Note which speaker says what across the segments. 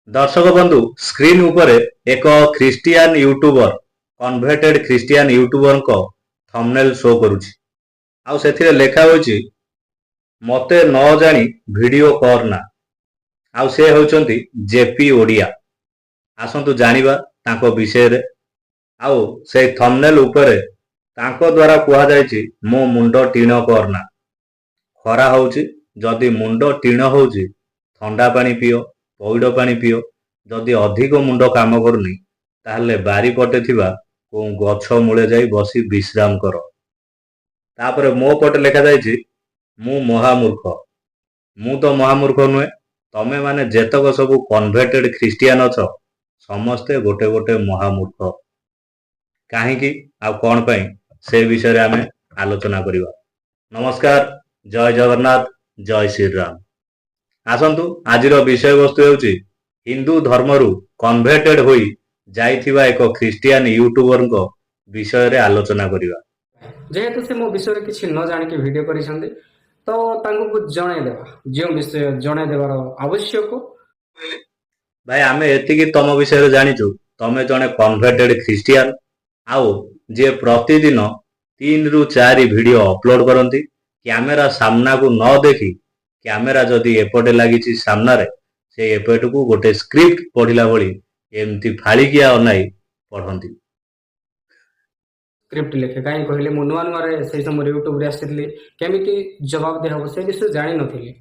Speaker 1: ଦର୍ଶକ ବନ୍ଧୁ, ସ୍କ୍ରିନ୍ ଉପରେ ଏକ ଖ୍ରୀଷ୍ଟିଆନ ୟୁଟ୍ୟୁବର, କନଭର୍ଟେଡ ଖ୍ରୀଷ୍ଟିଆନ ୟୁଟ୍ୟୁବରଙ୍କ ଥମ୍ବନେଲ ଶୋ କରୁଛି ଆଉ ସେଥିରେ ଲେଖା ହୋଇଛି, "ମତେ ନ ଜାଣି ଭିଡିଓ କର ନା।" ଆଉ ସେ ହେଉଛନ୍ତି ଜେପି ଓଡ଼ିଆ। ଆସନ୍ତୁ ଜାଣିବା ତାଙ୍କ ବିଷୟରେ। ଆଉ ସେଇ ଥମ୍ବନେଲ ଉପରେ ତାଙ୍କ ଦ୍ୱାରା କୁହାଯାଇଛି, "ମୋ ମୁଣ୍ଡ ଟିଣ କରନା।" ଖରା ହଉଛି, ଯଦି ମୁଣ୍ଡ ଟିଣ ହଉଛି, ଥଣ୍ଡା ପାଣି ପିଅ, ପଇଡ଼ ପାଣି ପିଅ। ଯଦି ଅଧିକ ମୁଣ୍ଡ କାମ କରୁନି, ତାହେଲେ ବାରିପଟେ ଥିବା କୋଉ ଗଛ ମୂଳେ ଯାଇ ବସି ବିଶ୍ରାମ କର। ତାପରେ ମୋ ପଟେ ଲେଖାଯାଇଛି, "ମୁଁ ମହାମୂର୍ଖ।" ମୁଁ ତ ମହାମୂର୍ଖ ନୁହେଁ। ତମେ ମାନେ ଯେତକ ସବୁ କନଭର୍ଟେଡ ଖ୍ରୀଷ୍ଟିଆନ ଅଛ, ସମସ୍ତେ ଗୋଟେ ଗୋଟେ ମହାମୂର୍ଖ। କାହିଁକି ଆଉ କଣ ପାଇଁ, ସେ ବିଷୟରେ ଆମେ ଆଲୋଚନା କରିବା। ନମସ୍କାର, ଜୟ ଜଗନ୍ନାଥ, ଜୟ ଶ୍ରୀରାମ। ଆସନ୍ତୁ, ଆଜିର ବିଷୟବସ୍ତୁ ହେଉଛି ହିନ୍ଦୁ ଧର୍ମରୁ କନଭର୍ଟେଡ ହୋଇ ଯାଇଥିବା ଏକ ଖ୍ରୀଷ୍ଟିଆନ ୟୁଟ୍ୟୁବରଙ୍କ ବିଷୟରେ ଆଲୋଚନା କରିବା।
Speaker 2: ଯେହେତୁ ସେ ମୋ ବିଷୟରେ କିଛି ନ ଜାଣିକି ଭିଡ଼ିଓ କରିଛନ୍ତି, ତ ତାଙ୍କୁ ଜଣେଇଦେବା ଯେଉଁ ବିଷୟ ଜଣେଇ ଦେବାର ଆବଶ୍ୟକ।
Speaker 1: ଭାଇ, ଆମେ ଏତିକି ତମ ବିଷୟରେ ଜାଣିଛୁ, ତମେ ଜଣେ କନଭର୍ଟେଡ ଖ୍ରୀଷ୍ଟିଆନ ଆଉ ଯିଏ ପ୍ରତିଦିନ 3ରୁ 4 ଭିଡିଓ ଅପଲୋଡ କରନ୍ତି କ୍ୟାମେରା ସାମ୍ନାକୁ ନ ଦେଖି। କ୍ୟାମେରା ଯଦି ଏପଟେ ଲାଗିଛି ସାମ୍ନାରେ, ସେ ଏପଟକୁ ଗୋଟେ ସ୍କ୍ରିପ୍ଟ ପଢିଲା ଭଳି ଏମିତି ଫାଳିକିଆ ଅନାଇ ପଢନ୍ତି।
Speaker 2: ସ୍କ୍ରିପ୍ଟ ଲେଖେ କାହିଁ କହିଲେ, ମୁଁ ନୂଆ ନୂଆରେ ସେଇ ସମୟରେ ୟୁଟ୍ୟୁବରେ ଆସିଥିଲି, କେମିତି ଜବାବ ଦିଆହବ ସେ ବିଷୟ ଜାଣିନଥିଲି।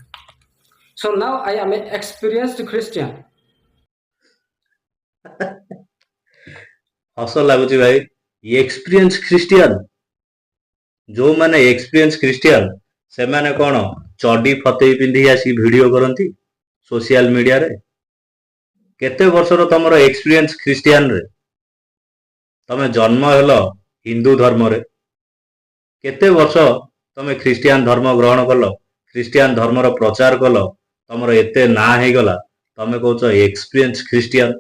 Speaker 2: So now I am a experienced Christian.
Speaker 1: ହସ ଲାଗୁଛି ଭାଇ। Experience Christian! ଯୋଉମାନେ ଏକ୍ସପିରିଏନ୍ସ ଖ୍ରୀଷ୍ଟିଆନ, ସେମାନେ କଣ ଚଡି ଫତେଇ ପିନ୍ଧି ଆସି ଭିଡିଓ କରନ୍ତି ସୋସିଆଲ ମିଡିଆରେ? କେତେ ବର୍ଷର ତମର ଏକ୍ସପିରିଏନ୍ସ ଖ୍ରୀଷ୍ଟିଆନରେ? ତମେ ଜନ୍ମ ହେଲ ହିନ୍ଦୁ ଧର୍ମରେ, କେତେ ବର୍ଷ ତମେ ଖ୍ରୀଷ୍ଟିଆନ ଧର୍ମ ଗ୍ରହଣ କଲ, ଖ୍ରୀଷ୍ଟିଆନ ଧର୍ମର ପ୍ରଚାର କଲ, ତମର ଏତେ ନାଁ ହେଇଗଲା, ତମେ କହୁଛ ଏକ୍ସପିରିଏନ୍ସ ଖ୍ରୀଷ୍ଟିଆନ।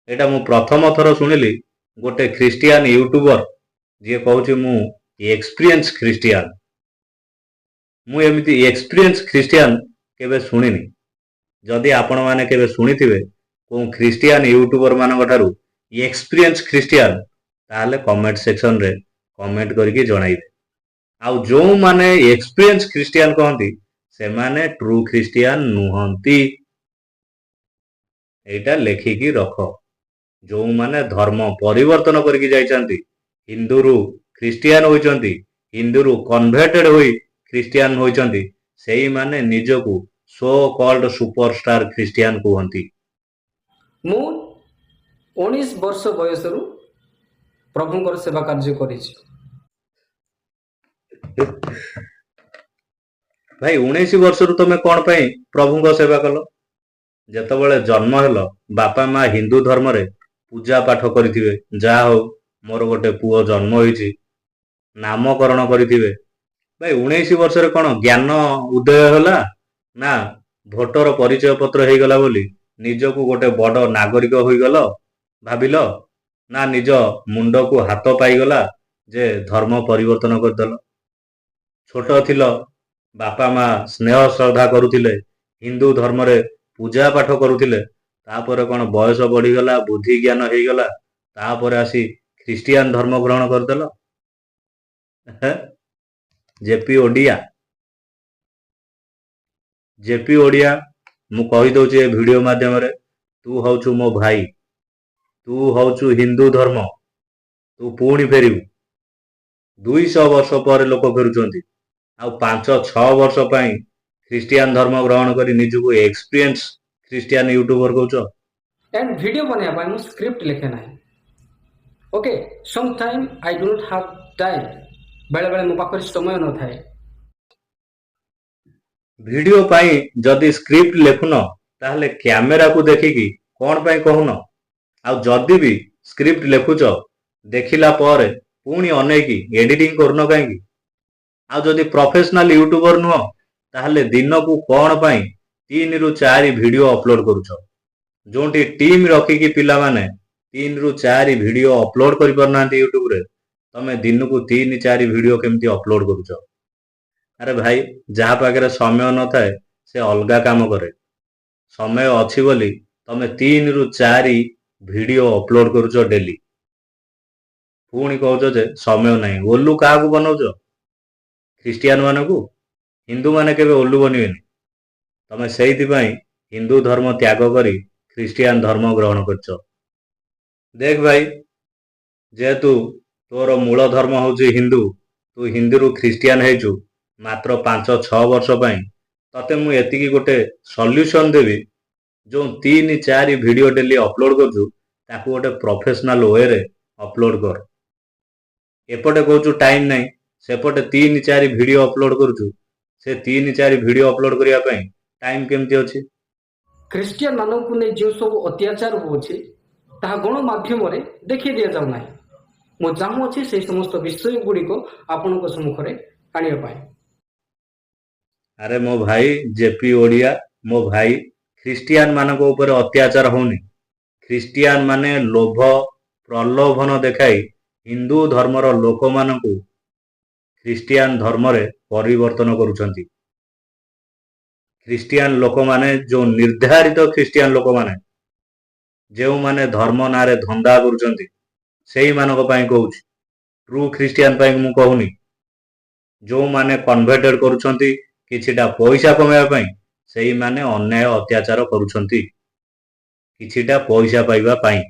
Speaker 1: ଏଇଟା ମୁଁ ପ୍ରଥମ ଥର ଶୁଣିଲି, ଗୋଟେ ଖ୍ରୀଷ୍ଟିଆନ ୟୁଟ୍ୟୁବର ଯିଏ କହୁଛି, "ମୁଁ ଏକ୍ସପିରିଏନ୍ସ ଖ୍ରୀଷ୍ଟିଆନ।" ମୁଁ ଏମିତି ଏକ୍ସପିରିଏନ୍ସ ଖ୍ରୀଷ୍ଟିଆନ କେବେ ଶୁଣିନି। ଯଦି ଆପଣମାନେ କେବେ ଶୁଣିଥିବେ କୋଉ ଖ୍ରୀଷ୍ଟିଆନ ୟୁଟ୍ୟୁବର ମାନଙ୍କ ଠାରୁ ଏକ୍ସପିରିଏନ୍ସ ଖ୍ରୀଷ୍ଟିଆନ, ତାହେଲେ କମେଣ୍ଟ ସେକ୍ସନରେ କମେଣ୍ଟ କରିକି ଜଣାଇବେ। ଆଉ ଯୋଉମାନେ ଏକ୍ସପିରିଏନ୍ସ ଖ୍ରୀଷ୍ଟିଆନ କହନ୍ତି, ସେମାନେ ଟ୍ରୁ ଖ୍ରୀଷ୍ଟିଆନ ନୁହନ୍ତି, ଏଇଟା ଲେଖିକି ରଖ। ଯୋଉମାନେ ଧର୍ମ ପରିବର୍ତ୍ତନ କରିକି ଯାଇଛନ୍ତି, ହିନ୍ଦୁରୁ ଖ୍ରୀଷ୍ଟିଆନ ହୋଇଛନ୍ତି, ହିନ୍ଦୁରୁ କନଭର୍ଟେଡ ହୋଇ ଖ୍ରୀଷ୍ଟିଆନ ହୋଇଛନ୍ତି, ସେଇମାନେ ନିଜକୁ ସୋ କଲ୍ଡ ସୁପରଷ୍ଟାର ଖ୍ରୀଷ୍ଟିଆନ କୁହନ୍ତି।
Speaker 2: ମୁଁ 19 ବର୍ଷ ବୟସରୁ ପ୍ରଭୁଙ୍କର ସେବା କାର୍ଯ୍ୟ କରିଛି।
Speaker 1: ଭାଇ, 19 ବର୍ଷରୁ ତମେ କଣ ପାଇଁ ପ୍ରଭୁଙ୍କ ସେବା କଲ? ଯେତେବେଳେ ଜନ୍ମ ହେଲ, ବାପା ମା ହିନ୍ଦୁ ଧର୍ମରେ ପୂଜା ପାଠ କରିଥିବେ, ଯାହା ହଉ ମୋର ଗୋଟେ ପୁଅ ଜନ୍ମ ହେଇଛି, ନାମକରଣ କରିଥିବେ। ଭାଇ, 19 ବର୍ଷରେ କଣ ଜ୍ଞାନ ଉଦୟ ହେଲା ନା ଭୋଟର ପରିଚୟ ପତ୍ର ହେଇଗଲା ବୋଲି ନିଜକୁ ଗୋଟେ ବଡ ନାଗରିକ ହୋଇଗଲ ଭାବିଲ, ନା ନିଜ ମୁଣ୍ଡକୁ ହାତ ପାଇଗଲା ଯେ ଧର୍ମ ପରିବର୍ତ୍ତନ କରିଦେଲ? ଛୋଟ ଥିଲ, ବାପା ମା ସ୍ନେହ ଶ୍ରଦ୍ଧା କରୁଥିଲେ, ହିନ୍ଦୁ ଧର୍ମରେ ପୂଜା ପାଠ କରୁଥିଲେ। ତାପରେ କଣ ବୟସ ବଢିଗଲା, ବୁଦ୍ଧି ଜ୍ଞାନ ହେଇଗଲା, ତାପରେ ଆସି ଖ୍ରୀଷ୍ଟିଆନ ଧର୍ମ ଗ୍ରହଣ କରିଦେଲ? ଜେପି ଓଡିଆ, ଜେପି ଓଡିଆ, ମୁଁ କହିଦଉଛି ଏ ଭିଡିଓ ମାଧ୍ୟମରେ, ତୁ ହଉଛୁ ମୋ ଭାଇ, ତୁ ହଉଛୁ ହିନ୍ଦୁ ଧର୍ମ, ତୁ ପୁଣି ଫେରିବୁ। 200 ବର୍ଷ ପରେ ଲୋକ ଫେରୁଛନ୍ତି, ଆଉ 5-6 ବର୍ଷ ପାଇଁ ଖ୍ରୀଷ୍ଟିଆନ ଧର୍ମ ଗ୍ରହଣ କରି ନିଜକୁ ଏକ୍ସପିରିଏନ୍ସ ଖ୍ରୀଷ୍ଟିଆନ ୟୁଟ୍ୟୁବର କହୁଛ।
Speaker 2: ଆଣ୍ଡ ଭିଡ଼ିଓ ବନେଇବା ପାଇଁ ମୁଁ ସ୍କ୍ରିପ୍ଟ ଲେଖେ ନାହିଁ। Okay, sometime I do not have time. ବେଳେବେଳେ ମୋ ପାଖରେ ସମୟ ନଥାଏ।
Speaker 1: ଭିଡିଓ ପାଇଁ ଯଦି ସ୍କ୍ରିପ୍ଟ ଲେଖୁନ, ତାହେଲେ କ୍ୟାମେରାକୁ ଦେଖିକି କଣ ପାଇଁ କହୁନ? ଆଉ ଯଦି ବି ସ୍କ୍ରିପ୍ଟ ଲେଖୁଛ, ଦେଖିଲା ପରେ ପୁଣି ଅନେଇକି ଏଡିଟିଂ କରୁନ କାହିଁକି? ଆଉ ଯଦି ପ୍ରଫେସନାଲ ୟୁଟ୍ୟୁବର ନୁହଁ, ତାହେଲେ ଦିନକୁ କଣ ପାଇଁ 3ରୁ 4 ଭିଡିଓ ଅପଲୋଡ କରୁଛ? ଯୋଉଠି ଟିମ୍ ରଖିକି ପିଲାମାନେ 3ରୁ 4 ଭିଡିଓ ଅପଲୋଡ କରିପାରୁନାହାନ୍ତି ୟୁଟ୍ୟୁବରେ, ତମେ ଦିନକୁ 3-4 ଭିଡିଓ କେମିତି ଅପଲୋଡ କରୁଛ? ଆରେ ଭାଇ, ଯାହା ପାଖରେ ସମୟ ନଥାଏ, ସେ ଅଲଗା କାମ କରେ। ସମୟ ଅଛି ବୋଲି ତମେ 3ରୁ 4 ଭିଡିଓ ଅପଲୋଡ କରୁଛ ଡେଲି। ପୁଣି କହୁଛ ଯେ ସମୟ ନାହିଁ। ଓଲୁ କାହାକୁ ବନଉଛ? ଖ୍ରୀଷ୍ଟିଆନ ମାନଙ୍କୁ? ହିନ୍ଦୁ ମାନେ କେବେ ଓଲୁ ବନିବେନି। ତମେ ସେଇଥିପାଇଁ ହିନ୍ଦୁ ଧର୍ମ ତ୍ୟାଗ କରି ଖ୍ରୀଷ୍ଟିଆନ ଧର୍ମ ଗ୍ରହଣ କରିଛ। ଦେଖ ଭାଇ, ଯେହେତୁ ତୋର ମୂଳ ଧର୍ମ ହଉଛି ହିନ୍ଦୁ, ତୁ ହିନ୍ଦୁରୁ ଖ୍ରୀଷ୍ଟିଆନ ହେଇଛୁ ମାତ୍ର 5-6 ବର୍ଷ ପାଇଁ, ତତେ ମୁଁ ଏତିକି ଗୋଟେ ସଲ୍ୟୁସନ ଦେବି। ଯୋଉ 3-4 ଭିଡିଓ ଡେଲି ଅପଲୋଡ କରୁଛୁ, ତାକୁ ଗୋଟେ ପ୍ରଫେସନାଲ ୱେରେ ଅପଲୋଡ କର। ଏପଟେ କହୁଛୁ ଟାଇମ ନାହିଁ, ସେପଟେ 3-4 ଭିଡିଓ ଅପଲୋଡ କରୁଛୁ। ସେ 3-4 ଭିଡିଓ ଅପଲୋଡ କରିବା ପାଇଁ ଟାଇମ କେମିତି ଅଛି?
Speaker 2: ଖ୍ରୀଷ୍ଟିଆନ ମାନଙ୍କୁ ନେଇ ଯେଉଁ ସବୁ ଅତ୍ୟାଚାର ହେଉଛି, ତାହା ଗଣମାଧ୍ୟମରେ ଦେଖାଇ ଦିଆଯାଉ ନାହିଁ। ମୁଁ ଚାହୁଁଅଛି ସେହି ସମସ୍ତ ବିଷୟ ଗୁଡ଼ିକ ଆପଣଙ୍କ ସମ୍ମୁଖରେ ଆଣିବା ପାଇଁ।
Speaker 1: ଆରେ ମୋ ଭାଇ ଜେପି ଓଡିଆ, ମୋ ଭାଇ, ଖ୍ରୀଷ୍ଟିଆନ ମାନଙ୍କ ଉପରେ ଅତ୍ୟାଚାର ହଉନି। ଖ୍ରୀଷ୍ଟିଆନ ମାନେ ଲୋଭ ପ୍ରଲୋଭନ ଦେଖାଇ ହିନ୍ଦୁ ଧର୍ମର ଲୋକମାନଙ୍କୁ ଖ୍ରୀଷ୍ଟିଆନ ଧର୍ମରେ ପରିବର୍ତ୍ତନ କରୁଛନ୍ତି। ଖ୍ରୀଷ୍ଟିଆନ ଲୋକମାନେ, ଯୋଉ ନିର୍ଦ୍ଧାରିତ ଖ୍ରୀଷ୍ଟିଆନ ଲୋକମାନେ, ଯେଉଁମାନେ ଧର୍ମ ନାଁରେ ଧନ୍ଦା କରୁଛନ୍ତି, ସେଇମାନଙ୍କ ପାଇଁ କହୁଛି। ଟ୍ରୁ ଖ୍ରୀଷ୍ଟିଆନ ପାଇଁ ମୁଁ କହୁନି। ଯୋଉମାନେ କନଭର୍ଟେଡ କରୁଛନ୍ତି କିଛିଟା ପଇସା କମେଇବା ପାଇଁ, ସେଇମାନେ ଅନ୍ୟାୟ ଅତ୍ୟାଚାର କରୁଛନ୍ତି କିଛିଟା ପଇସା ପାଇବା ପାଇଁ।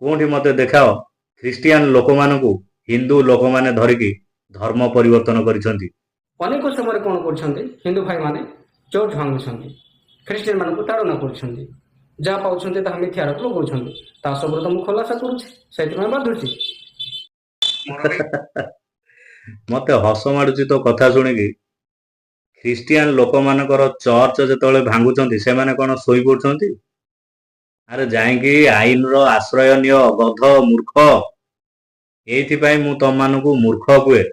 Speaker 1: କୋଉଠି ମତେ ଦେଖାଅ, ଖ୍ରୀଷ୍ଟିଆନ ଲୋକମାନଙ୍କୁ ହିନ୍ଦୁ ଲୋକମାନେ ଧରିକି ଧର୍ମ ପରିବର୍ତ୍ତନ କରିଛନ୍ତି?
Speaker 2: ଅନେକ ସମୟରେ କ'ଣ କରୁଛନ୍ତି, ହିନ୍ଦୁ ଭାଇମାନେ ଚର୍ଚ୍ଚ ଭାଙ୍ଗୁଛନ୍ତି, ଖ୍ରୀଷ୍ଟିଆନ ମାନଙ୍କୁ ତାଡ଼ନା କରୁଛନ୍ତି, ଯାହା ପାଉଛନ୍ତି ତାହା ମିଥ୍ୟା ଆରୋପ ଲଗାଉଛନ୍ତି। ତା ସବୁର ତ ମୁଁ ଖୁଲାସା କରୁଛି, ସେଇଥିପାଇଁ ବାଧୁଛି।
Speaker 1: ମତେ ହସ ମାଡୁଛି ତୋ କଥା ଶୁଣିକି। ଖ୍ରୀଷ୍ଟିଆନ ଲୋକମାନଙ୍କର ଚର୍ଚ୍ଚ ଯେତେବେଳେ ଭାଙ୍ଗୁଛନ୍ତି, ସେମାନେ କଣ ଶୋଇପଡୁଛନ୍ତି? ଆରେ ଯାଇକି ଆଇନର ଆଶ୍ରୟ ନିଅ, ଗଧ, ମୂର୍ଖ। ଏଇଥିପାଇଁ ମୁଁ ତମମାନଙ୍କୁ ମୂର୍ଖ କୁହେ।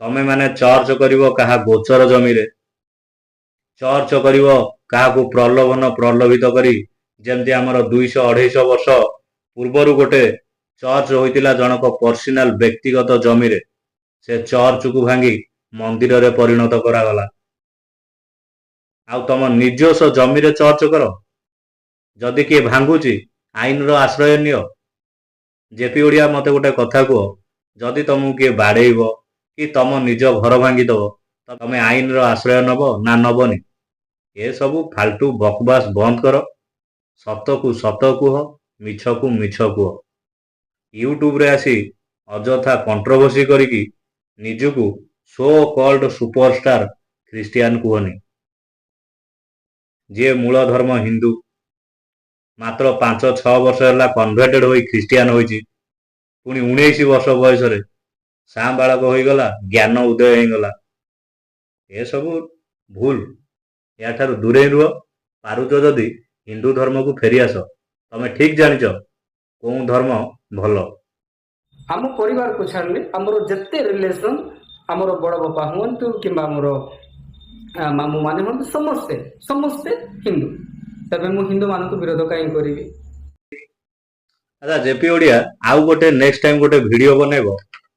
Speaker 1: ତମେ ମାନେ ଚର୍ଚ୍ଚ କରିବ କାହା ଗୋଚର ଜମିରେ, ଚର୍ଚ୍ଚ କରିବ କାହାକୁ ପ୍ରଲୋଭନ ପ୍ରଲୋଭିତ କରି। ଯେମିତି ଆମର 200-250 ବର୍ଷ ପୂର୍ବରୁ ଗୋଟେ ଚର୍ଚ୍ଚ ହୋଇଥିଲା ଜଣକ ପର୍ସନାଲ ବ୍ୟକ୍ତିଗତ ଜମିରେ। ସେ ଚର୍ଚ୍ଚକୁ ଭାଙ୍ଗି ମନ୍ଦିରରେ ପରିଣତ କରାଗଲା। ଆଉ ତମ ନିଜସ୍ୱ ଜମିରେ ଚର୍ଚ୍ଚ କର। ଯଦି କିଏ ଭାଙ୍ଗୁଛି, ଆଇନର ଆଶ୍ରୟ ନିଅ। ଜେପି ଓଡିଆ, ମତେ ଗୋଟେ କଥା କୁହ, ଯଦି ତମକୁ କିଏ ବାଡେଇବ କି ତମ ନିଜ ଘର ଭାଙ୍ଗିଦବ, ତ ତମେ ଆଇନର ଆଶ୍ରୟ ନବ ନା ନବନି? ଏସବୁ ଫାଲତୁ ବକବାସ ବନ୍ଦ କର। ସତକୁ ସତ କୁହ, ମିଛକୁ ମିଛ କୁହ। ୟୁଟ୍ୟୁବରେ ଆସି ଅଯଥା କଣ୍ଟ୍ରୋଭର୍ସି କରିକି ନିଜକୁ ସୋ କଲ୍ଡ ସୁପରଷ୍ଟାର ଖ୍ରୀଷ୍ଟିଆନ କୁହନି। ଯିଏ ମୂଳ ଧର୍ମ ହିନ୍ଦୁ, ମାତ୍ର 5-6 ବର୍ଷ ହେଲା କନଭର୍ଟେଡ ହୋଇ ଖ୍ରୀଷ୍ଟିଆନ ହୋଇଛି, ପୁଣି 19 ବର୍ଷ ବୟସରେ ସାବାଳକ ହୋଇଗଲା, ଜ୍ଞାନ ଉଦୟ ହେଇଗଲା, ଏସବୁ ଭୁଲ। ଏହାଠାରୁ ଦୂରେଇ ରୁହ। ପାରୁଛ ଯଦି ହିନ୍ଦୁ ଧର୍ମକୁ ଫେରିଆସ। ତମେ ଠିକ ଜାଣିଛ କୋଉ ଧର୍ମ ଭଲ।
Speaker 2: ଆମ ପରିବାରକୁ ଛାଡ଼ିଲେ ଆମର ଯେତେ ରିଲେସନ, ଆମର ବଡ଼ ବାପା ହୁଅନ୍ତୁ କିମ୍ବା ଆମର ମାମୁଁ ମାନେ ହୁଅନ୍ତୁ, ସମସ୍ତେ ସମସ୍ତେ ହିନ୍ଦୁ। ତେବେ ମୁଁ ହିନ୍ଦୁ ମାନଙ୍କୁ ବିରୋଧ କାହିଁ କରିବି?
Speaker 1: ଆଚ୍ଛା ଜେପି ଓଡିଆ, ଆଉ ଗୋଟେ ନେକ୍ସଟ ଟାଇମ ଗୋଟେ ଭିଡିଓ ବନେଇବ।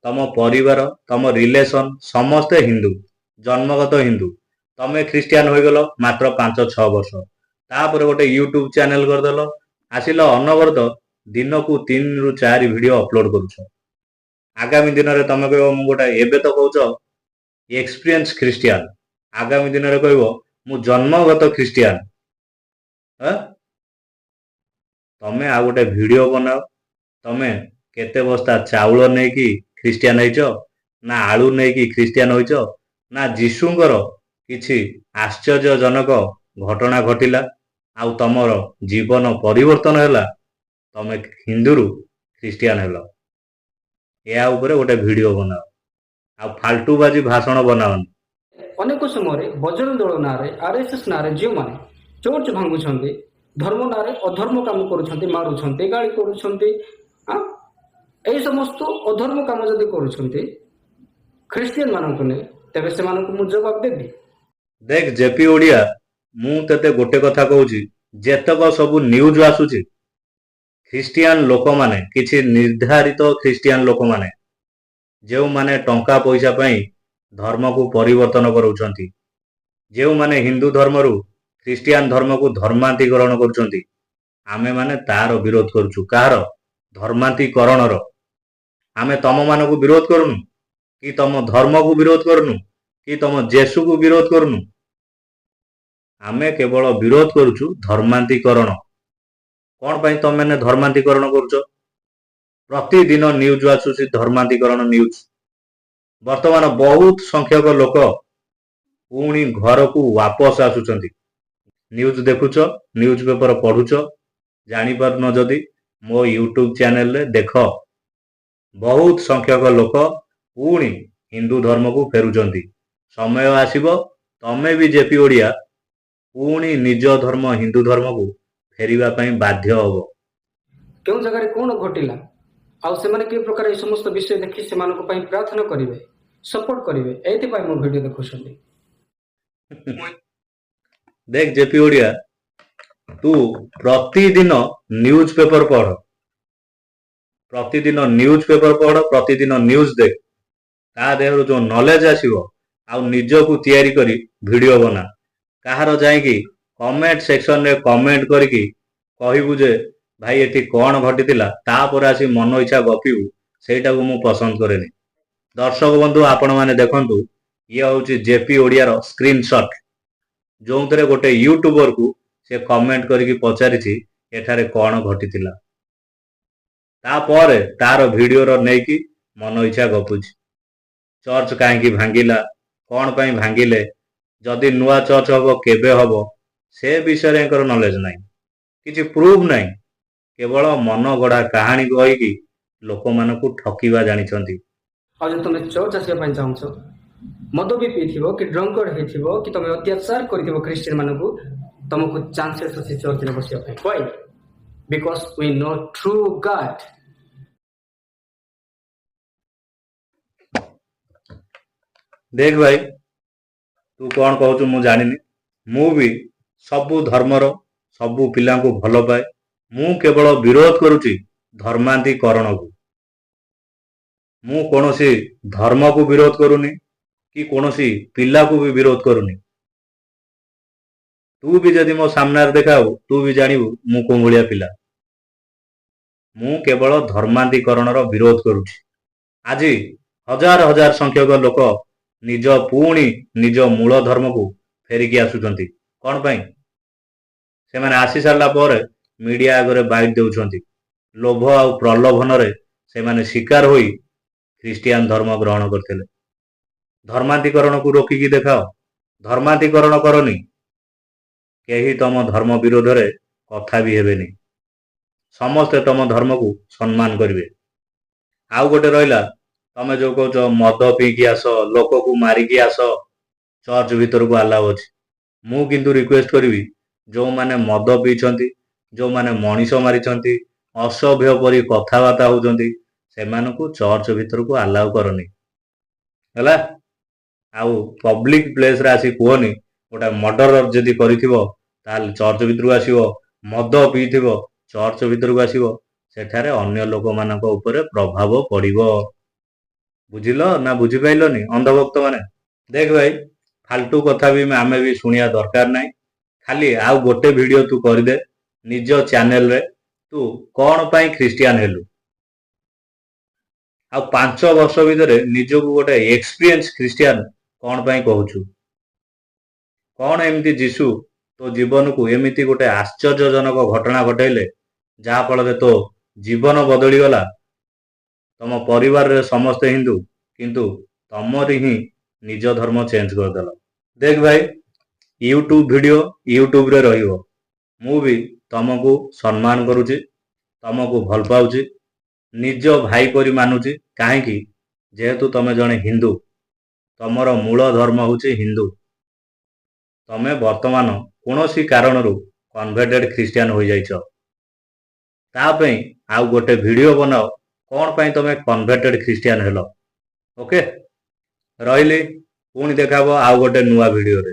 Speaker 1: ତମ ପରିବାର, ତମ ରିଲେସନ ସମସ୍ତେ ହିନ୍ଦୁ, ଜନ୍ମଗତ ହିନ୍ଦୁ। ତମେ ଖ୍ରୀଷ୍ଟିଆନ ହୋଇଗଲ ମାତ୍ର 5-6 ବର୍ଷ। ତାପରେ ଗୋଟେ ୟୁଟ୍ୟୁବ ଚ୍ୟାନେଲ କରିଦେଲ, ଆସିଲ, ଅନବରତ ଦିନକୁ 3ରୁ 4 ଭିଡିଓ ଅପଲୋଡ କରୁଛ। ଆଗାମୀ ଦିନରେ ତମେ କହିବ ମୁଁ ଗୋଟେ, ଏବେ ତ କହୁଛ ଏକ୍ସପିରିଏନ୍ସ ଖ୍ରୀଷ୍ଟିଆନ, ଆଗାମୀ ଦିନରେ କହିବ ମୁଁ ଜନ୍ମଗତ ଖ୍ରୀଷ୍ଟିଆନ। ଆଁ? ତମେ ଆଉ ଗୋଟେ ଭିଡିଓ ବନାଅ। ତମେ କେତେ ବସ୍ତା ଚାଉଳ ନେଇକି ଖ୍ରୀଷ୍ଟିଆନ ହେଇଛ, ନା ଆଳୁ ନେଇକି ଖ୍ରୀଷ୍ଟିଆନ ହୋଇଛ, ନା ଯୀଶୁଙ୍କର କିଛି ଆଶ୍ଚର୍ଯ୍ୟଜନକ ଘଟଣା ଘଟିଲା ଆଉ ତମର ଜୀବନ ପରିବର୍ତ୍ତନ ହେଲା, ତମେ ହିନ୍ଦୁରୁ ଖ୍ରୀଷ୍ଟିଆନ ହେଲ, ଏହା ଉପରେ ଗୋଟେ ଭିଡିଓ ବନାଅ। ଆଉ ଫାଲତୁବାଜି ଭାଷଣ ବନାଅନି।
Speaker 2: ଅନେକ ସମୟରେ ବଜରଙ୍ଗ ଦଳ ନାଁରେ, ଆରଏସଏସ ନାଁରେ ଯେଉଁମାନେ ଚର୍ଚ୍ଚ ଭାଙ୍ଗୁଛନ୍ତି, ଧର୍ମ ନାଁରେ ଅଧର୍ମ କାମ କରୁଛନ୍ତି, ମାରୁଛନ୍ତି, ଗାଳି କରୁଛନ୍ତି, ଏଇ ସମସ୍ତ ଅଧର୍ମ କାମ ଯଦି କରୁଛନ୍ତି ଖ୍ରୀଷ୍ଟିଆନ ମାନଙ୍କୁ ନେଇ, ତେବେ ସେମାନଙ୍କୁ ମୁଁ ଜବାବ ଦେବି।
Speaker 1: ଦେଖ ଜେପି ଓଡିଆ, ମୁଁ ତତେ ଗୋଟେ କଥା କହୁଛି। ଯେତକ ସବୁ ନ୍ୟୁଜ ଆସୁଛି, ଖ୍ରୀଷ୍ଟିଆନ ଲୋକମାନେ, କିଛି ନିର୍ଦ୍ଧାରିତ ଖ୍ରୀଷ୍ଟିଆନ ଲୋକମାନେ, ଯେଉଁମାନେ ଟଙ୍କା ପଇସା ପାଇଁ ଧର୍ମକୁ ପରିବର୍ତ୍ତନ କରୁଛନ୍ତି, ଯେଉଁମାନେ ହିନ୍ଦୁ ଧର୍ମରୁ ଖ୍ରୀଷ୍ଟିଆନ ଧର୍ମକୁ ଧର୍ମାନ୍ତୀକରଣ କରୁଛନ୍ତି, ଆମେମାନେ ତାର ବିରୋଧ କରୁଛୁ। କାହାର ଧର୍ମାନ୍ତୀକରଣର? ଆମେ ତମମାନଙ୍କୁ ବିରୋଧ କରୁନୁ କି ତମ ଧର୍ମକୁ ବିରୋଧ କରୁନୁ କି ତମ ଯୀଶୁକୁ ବିରୋଧ କରୁନୁ। ଆମେ କେବଳ ବିରୋଧ କରୁଛୁ ଧର୍ମାନ୍ତୀକରଣ। କଣ ପାଇଁ ତମେମାନେ ଧର୍ମାନ୍ତୀକରଣ କରୁଛ? ପ୍ରତିଦିନ ନ୍ୟୁଜ ଆସୁଛି, ଧର୍ମାନ୍ତୀକରଣ ନ୍ୟୁଜ। ବର୍ତ୍ତମାନ ବହୁତ ସଂଖ୍ୟକ ଲୋକ ପୁଣି ଘରକୁ ୱାପସ ଆସୁଛନ୍ତି। ନ୍ୟୁଜ ଦେଖୁଛ, ନ୍ୟୁଜ ପେପର ପଢୁଛ, ଜାଣିପାରୁନ ଯଦି ମୋ ୟୁଟ୍ୟୁବ ଚ୍ୟାନେଲରେ ଦେଖ। ବହୁତ ସଂଖ୍ୟକ ଲୋକ ପୁଣି ହିନ୍ଦୁ ଧର୍ମକୁ ଫେରୁଛନ୍ତି। ସମୟ ଆସିବ, ତମେ ବି ଜେପି ଓଡ଼ିଆ ପୁଣି ନିଜ ଧର୍ମ ହିନ୍ଦୁ ଧର୍ମକୁ ଫେରିବା ପାଇଁ ବାଧ୍ୟ ହବ।
Speaker 2: କେଉଁ ଜାଗାରେ କ'ଣ ଘଟିଲା ଆଉ ସେମାନେ କି ପ୍ରକାର, ଏଇ ସମସ୍ତ ବିଷୟ ଦେଖି ସେମାନଙ୍କ ପାଇଁ ପ୍ରାର୍ଥନା କରିବେ, ସପୋର୍ଟ କରିବେ। ଏଇଥିପାଇଁ ମୋ ଭିଡ଼ିଓ ଦେଖୁଛନ୍ତି।
Speaker 1: ଦେଖ ଜେପି ଓଡ଼ିଆ, ତୁ ପ୍ରତିଦିନ ନ୍ୟୁଜ ପେପର ପଢ, ପ୍ରତିଦିନ ନ୍ୟୁଜ ପେପର ପଢ, ପ୍ରତିଦିନ ନ୍ୟୁଜ ଦେଖ। ତା ଦେହରୁ ଯୋଉ ନଲେଜ ଆସିବ ଆଉ ନିଜକୁ ତିଆରି କରି ଭିଡିଓ ବନା। କାହାର ଯାଇକି କମେଣ୍ଟ ସେକ୍ସନରେ କମେଣ୍ଟ କରିକି କହିବୁ ଯେ ଭାଇ, ଏଠି କଣ ଘଟିଥିଲା, ତାପରେ ଆସି ମନ ଇଚ୍ଛା ଗପିବୁ, ସେଇଟାକୁ ମୁଁ ପସନ୍ଦ କରେନି। ଦର୍ଶକ ବନ୍ଧୁ, ଆପଣମାନେ ଦେଖନ୍ତୁ, ଇଏ ହଉଛି ଜେପି ଓଡ଼ିଆର ସ୍କ୍ରିନସଟ୍, ଯୋଉଥିରେ ଗୋଟେ ୟୁଟ୍ୟୁବରକୁ ସେ କମେଣ୍ଟ କରିକି ପଚାରିଛି ଏଠାରେ କଣ ଘଟିଥିଲା। ତାପରେ ତାର ଭିଡିଓର ନେଇକି ମନ ଇଚ୍ଛା ଗପୁଛି। ଚର୍ଚ୍ଚ କାହିଁକି ଭାଙ୍ଗିଲା, କଣ ପାଇଁ ଭାଙ୍ଗିଲେ, ଯଦି ନୂଆ ଚର୍ଚ୍ଚ ହବ କେବେ ହବ, ସେ ବିଷୟରେ ୟାଙ୍କର ନଲେଜ ନାହିଁ, କିଛି ପ୍ରୁଫ ନାହିଁ। କେବଳ ମନ ଗଢା କାହାଣୀ କହିକି ଲୋକମାନଙ୍କୁ ଠକିବା ଜାଣିଛନ୍ତି।
Speaker 2: ଆଉ ଯଦି ତମେ ଚର୍ଚ୍ଚ ଆସିବା ପାଇଁ ଚାହୁଁଛ, ମଦ ବି ପିଇଥିବ କି ଡ୍ରଙ୍କର୍ଡ ହେଇଥିବ କି ତମେ ଅତ୍ୟାଚାର କରିଥିବ ଖ୍ରୀଷ୍ଟିଆନ ମାନଙ୍କୁ, ତମକୁ ଚାନ୍ସେସ୍ ଅଛି ଚର୍ଚ୍ଚରେ ବସିବା ପାଇଁ। Why? Because we know true God.
Speaker 1: ଦେଖ ଭାଇ, ତୁ କଣ କହୁଛୁ ମୁଁ ଜାଣିନି। ମୁଁ ବି ସବୁ ଧର୍ମର ସବୁ ପିଲାଙ୍କୁ ଭଲ ପାଏ। ମୁଁ କେବଳ ବିରୋଧ କରୁଛି ଧର୍ମାନ୍ତୀକରଣକୁ। ମୁଁ କୌଣସି ଧର୍ମକୁ ବିରୋଧ କରୁନି କି କୌଣସି ପିଲାକୁ ବି ବିରୋଧ କରୁନି। ତୁ ବି ଯଦି ମୋ ସାମ୍ନାରେ ଦେଖାହବୁ, ତୁ ବି ଜାଣିବୁ ମୁଁ କୋଉ ଭଳିଆ ପିଲା। ମୁଁ କେବଳ ଧର୍ମାନ୍ତୀକରଣର ବିରୋଧ କରୁଛି। ଆଜି ହଜାର ହଜାର ସଂଖ୍ୟକ ଲୋକ ପୁଣି ନିଜ ମୂଳ ଧର୍ମକୁ ଫେରିକି ଆସୁଛନ୍ତି। କଣ ପାଇଁ? ସେମାନେ ଆସି ସାରିଲା ପରେ ମିଡିଆ ଆଗରେ ବାଇଟ୍ ଦେଉଛନ୍ତି। ଲୋଭ ଆଉ ପ୍ରଲୋଭନରେ ସେମାନେ ଶିକାର ହୋଇ ଖ୍ରୀଷ୍ଟିଆନ ଧର୍ମ ଗ୍ରହଣ କରିଥିଲେ। ଧର୍ମାନ୍ତୀକରଣକୁ ରୋକିକି ଦେଖାଅ। ଧର୍ମାନ୍ତୀକରଣ କରନି, କେହି ତମ ଧର୍ମ ବିରୋଧରେ କଥା ବି ହେବେନି। ସମସ୍ତେ ତମ ଧର୍ମକୁ ସମ୍ମାନ କରିବେ। ଆଉ ଗୋଟେ ରହିଲା, ତମେ ଯୋଉ କହୁଛ ମଦ ପିଇକି ଆସ, ଲୋକକୁ ମାରିକି ଆସ, ଚର୍ଚ୍ଚ ଭିତରକୁ ଆଲାଉ ଅଛି। ମୁଁ କିନ୍ତୁ ରିକ୍ୱେଷ୍ଟ କରିବି, ଯୋଉମାନେ ମଦ ପିଇଛନ୍ତି, ଯୋଉମାନେ ମଣିଷ ମାରିଛନ୍ତି, ଅସଭ୍ୟ ପରି କଥାବାର୍ତ୍ତା ହଉଛନ୍ତି, ସେମାନଙ୍କୁ ଚର୍ଚ୍ଚ ଭିତରକୁ ଆଲାଉ କରନି। ହେଲା? ଆଉ ପବ୍ଲିକ ପ୍ଲେସରେ ଆସି କୁହନି। ଗୋଟେ ମର୍ଡର ଯଦି କରିଥିବ ତାହେଲେ ଚର୍ଚ୍ଚ ଭିତରକୁ ଆସିବ, ମଦ ପିଇଥିବ ଚର୍ଚ୍ଚ ଭିତରକୁ ଆସିବ, ସେଠାରେ ଅନ୍ୟ ଲୋକମାନଙ୍କ ଉପରେ ପ୍ରଭାବ ପଡିବ। ବୁଝିଲ ନା ବୁଝିପାରିଲନି ଅନ୍ଧଭକ୍ତ ମାନେ? ଦେଖ ଭାଇ, ଫାଲତୁ କଥା ବି ଆମେ ବି ଶୁଣିବା ଦରକାର ନାହିଁ। ଖାଲି ଆଉ ଗୋଟେ ଭିଡିଓ ତୁ କରିଦେ ନିଜ ଚ୍ୟାନେଲରେ, ତୁ କଣ ପାଇଁ ଖ୍ରୀଷ୍ଟିଆନ ହେଲୁ ଆଉ 5 ବର୍ଷ ଭିତରେ ନିଜକୁ ଗୋଟେ ଏକ୍ସପିରିଏନ୍ସ ଖ୍ରୀଷ୍ଟିଆନ କଣ ପାଇଁ କହୁଛୁ। କଣ ଏମିତି ଯୀଶୁ ତୋ ଜୀବନକୁ ଏମିତି ଗୋଟେ ଆଶ୍ଚର୍ଯ୍ୟଜନକ ଘଟଣା ଘଟେଇଲେ, ଯାହା ଫଳରେ ତୋ ଜୀବନ ବଦଳିଗଲା? ତମ ପରିବାରରେ ସମସ୍ତେ ହିନ୍ଦୁ, କିନ୍ତୁ ତମରି ହିଁ ନିଜ ଧର୍ମ ଚେଞ୍ଜ କରିଦେଲ। ଦେଖ ଭାଇ, ୟୁଟ୍ୟୁବ ଭିଡିଓ ୟୁଟ୍ୟୁବରେ ରହିବ। ମୁଁ ବି ତମକୁ ସମ୍ମାନ କରୁଛି, ତମକୁ ଭଲ ପାଉଛି, ନିଜ ଭାଇ ପରି ମାନୁଛି। କାହିଁକି? ଯେହେତୁ ତମେ ଜଣେ ହିନ୍ଦୁ, ତମର ମୂଳ ଧର୍ମ ହଉଛି ହିନ୍ଦୁ। ତମେ ବର୍ତ୍ତମାନ କୌଣସି କାରଣରୁ କନଭର୍ଟେଡ ଖ୍ରୀଷ୍ଟିଆନ ହୋଇଯାଇଛ। ତା ପାଇଁ ଆଉ ଗୋଟେ ଭିଡିଓ ବନାଅ, କଣ ପାଇଁ ତମେ କନଭର୍ଟେଡ ଖ୍ରୀଷ୍ଟିଆନ ହେଲ। ଓକେ, ରହିଲି। ପୁଣି ଦେଖାହବ ଆଉ ଗୋଟେ ନୂଆ ଭିଡିଓରେ।